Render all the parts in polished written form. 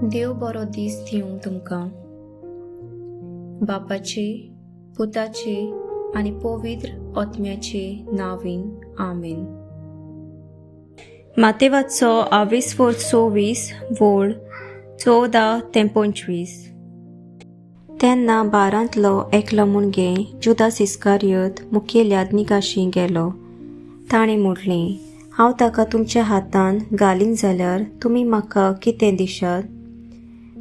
देव बरो दीस दिवं तुमकां. बापाचे, पुताचे आनी पवित्र आत्म्याचे नांवान, आमेन. मातेवाचो आवीस 24 वोळ 14 ते 25. तेन्ना बारांतलो एकलो मुणगे जुदास इस्कारियोत मुखेल याज्ञिकाशी गेलो. ताणें म्हटलें, हांव ताका तुमच्या हातान घालीन जाल्यार तुमी म्हाका कितें दिशात?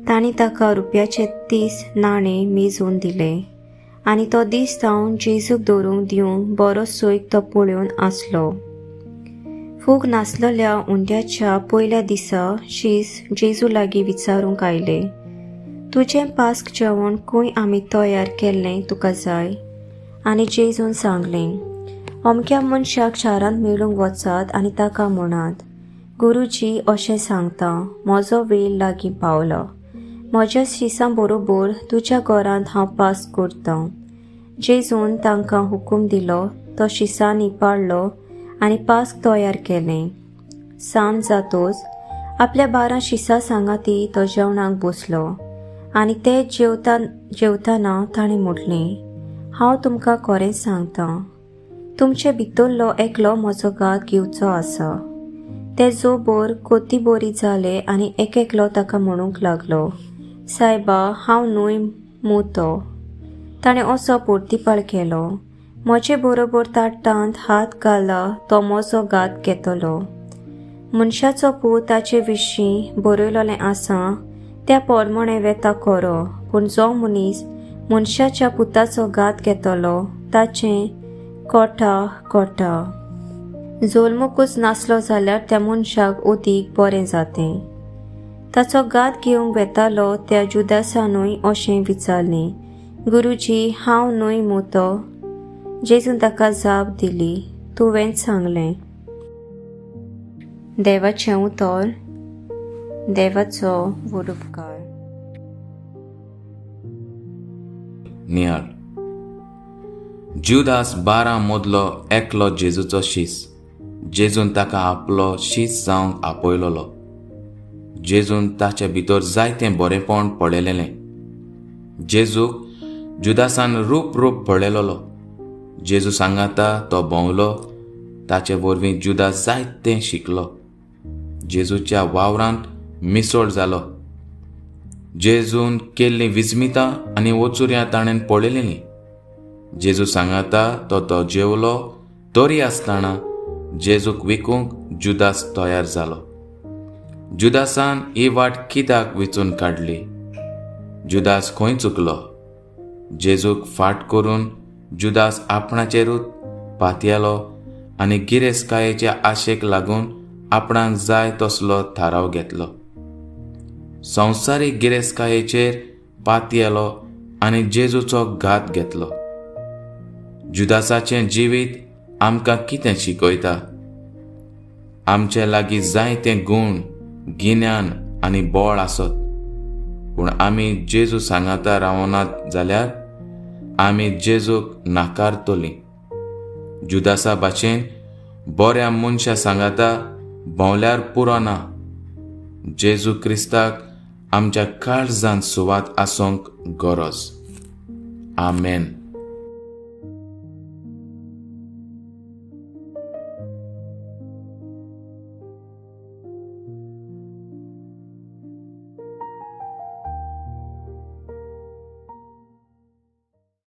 तांणी ताका रुपयाचे 30 नाणे मेजून दिले आनी तो दीस जावन जेजूक दवरूंक दिवंक बरो सोयक तो पळोवन आसलो. फूग नासलेल्या उंड्याच्या पयल्या दिसा शीस जेजू लागीं विचारूंक आयले, तुजें पास्क जेवण खंय आमी तयार केल्लें तुका जाय? आनी जेजून सांगलें, अमक्या मनशाक शारांत मेळूंक वचात आनी ताका म्हणात, गुरुजी अशें सांगता, म्हजो वेळ लागीं पावलो, म्हज्या शिसां बरोबर तुज्या घरांत हांव पास करतां. जेजून तांकां हुकूम दिलो, तो शिसांनी पाडलो आनी पास्क तयार केलें. सांज जातोच आपल्या 12 शिसां सांगाती तो जेवणाक बसलो आनी ते जेवताना ताणें म्हटलें, हांव तुमकां खरेंच सांगतां, तुमचे भितरलो एकलो म्हजो घात घेवचो आसा. ते जोबर कोती बोरी जाले आनी एक एकलो ताका म्हणूंक लागलो, सायबा, हांव न्हय मू तो? ताणें असो पोर्तिपाळ केलो, म्हजे बरोबर ताटांत हात घाला तो म्हजो घात घेतलो. मनशाचो पूत ताचे विशीं बरयलेलें आसा त्या पोरमणे वेता खरो, पूण जो मनीस मनशाच्या पुताचो घात घेतलो ताचें कोठा कोठा. जल्मूकच नासलो जाल्यार त्या मनशाक अदीक बरें जातें. ताचो घात घेवंक वेतालो त्या जुदासानूय अशें विचारलें, गुरुजी, हांव न्हय मू तो? जेजून ताका जाप दिली, तुवेंच सांगलें. देवाचें उतर, देवाचो व्हड उपकार. नियाळ. जुदास 12 मदलो एकलो जेजूचो शीस. जेजून ताका आपलो शीस जावंक आपयलोलो. जेजून ताचे भितर जायतें बरेंपण पळयलेलें. जेजूक जुदासान रूप रूप पळयलोलो. जेजू सांगाता तो भोंवलो, ताचे वरवीं जुदास जायतें शिकलो. जेजूच्या वावरांत मिसळ जालो. जेजून केल्लीं विस्मितां आनी वचुर्यां ताणें पळयलेलीं. जेजू सांगाता तो तो जेवलो तरी आसतना जेजूक विकूंक जुदास तयार जालो. जुदासान ही वाट कित्याक विचून काडली? जुदास खंय चुकलो? जेजूक फाट करून जुदास आपणाचेरूच पातयेलो आनी गिरेस्तकायेच्या आशेक लागून आपणाक जाय तसलो थाराव घेतलो. संवसारीक गिरेस्तकायेचेर पातयेलो आनी जेजूचो घात घेतलो. जुदासाचें जिवीत आमकां कितें शिकयता? आमचे लागीं जायते गूण, गिन्यान आनी बळ आसत, पूण आमी जेजू सांगाता रावनात जाल्यार आमी जेजूक नाकारतलीं. जुदासा भाशेन बऱ्या मनशा सांगाता भोंवल्यार पुरो ना. जेजू क्रिस्ताक आमच्या काळजांत सुवात आसूंक गरज. आमेन.